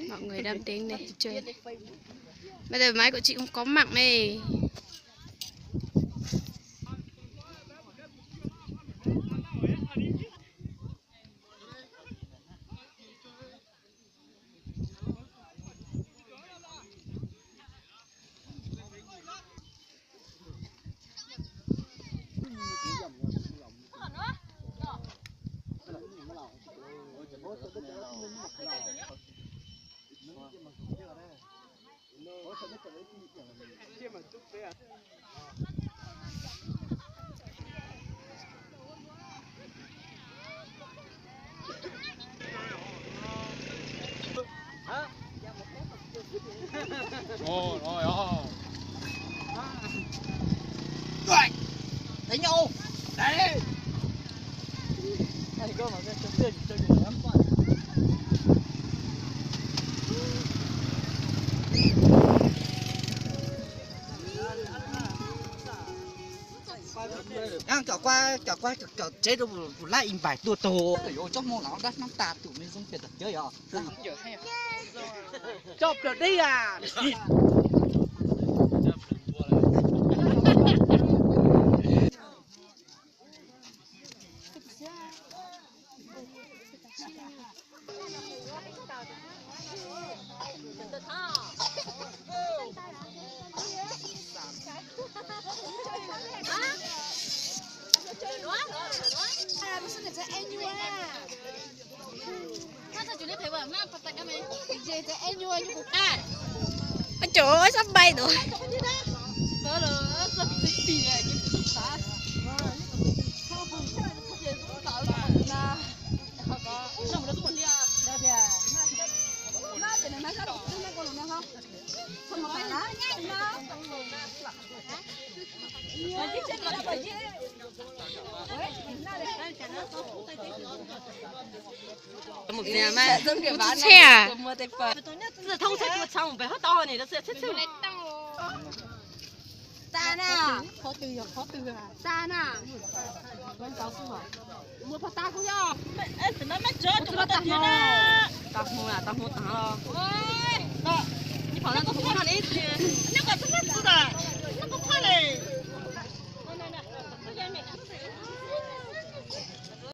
Mọi người đang đến này, chơi. Bây giờ máy của chị không có mạng đây. Cov kuab, cov kuab, cov tsev rau lab ib npaim tuaj tag. Yuav tsob hmoo los dab hnab tas tus me zoo tias tom cawv yog. Coj plaws deb a. Ua cas sab npai no. Mus txheb a? Mus txheb a? Tag na. Tag na. Mus tau kuv yog. Tau hmoo, tau hmoo tas los. Ib phom no tus hmoo no ne.